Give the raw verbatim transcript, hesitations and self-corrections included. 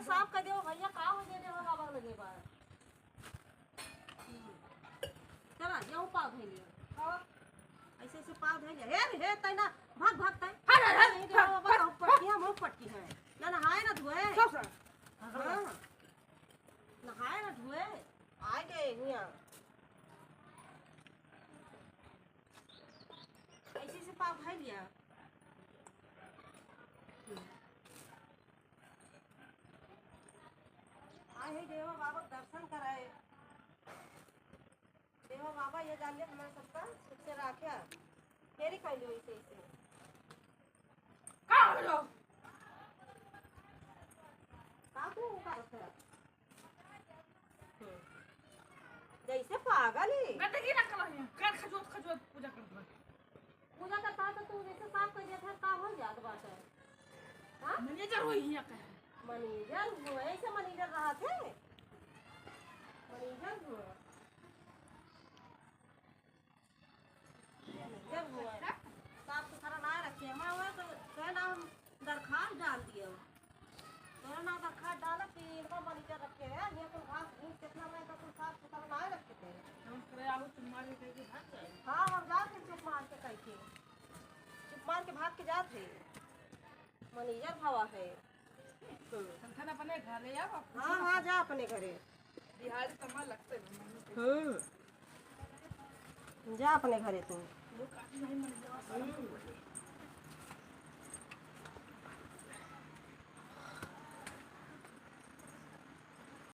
साफ कर दियो भैया, का हो गया रे बाबा लगे बा। चला, ये पाव धइ लिया। हाँ। ऐसे, ऐसे पाव धइ लिया। हे, हे, तै ना, भाग, भाग, तै। हट, हट, हट, ये जो हट, बाबा हट, का ऊपर हट। की है, मुँह पटकी है। ना नहाए ना धोए। सब सर। हाँ। नहाए ना धोए। आ गए हियाँ। ऐसे, ऐसे पाव धइ लिया। आए हैं देवा बाबा के दर्शन कराए। देवा बाबा ये जान ले हमारे सबका सुख से राख्या। मेरी कह लो इसे, इसे। का हो लो? का तू का रखे? हम्म। जैसे पागल ही। मैं तो ये ना करही, कर खजोत खजोत पूजा करत बा। पूजा करता है तो तू जैसे साफ कर दिया था, का हो जात बाटे? हाँ? मैनेजर होई हियाँ का है। मैनेजर हुआ, ऐसे मैनेजर रहा थे। मैनेजर हुआ। मैनेजर हुआ। साफ सुथरा ना रखे, हमारा हुआ तो कहे ना हम दरखास्त डाल दिए। तोरा ना दरखास्त डाला कि इनका मैनेजर रखे हैं, ये कुल घास घूस कितना बड़ा, इनका कुल साफ सुथरा ना रखे थे। हम करे आलू चुप मार के कह के भाग जाए। हाँ, हम जात हैं चुप मार के कह के। चुप मार के भाग के जात है। मैनेजर भवा है। हम्म। हम खाना अपने घर ले जाओ, आप हाँ, हाँ, जा अपने घरे। बिहारी कमा लगते हैं। हम्म। जा अपने घरे तू। लोग काफी नहीं मैनेजर। हम्म।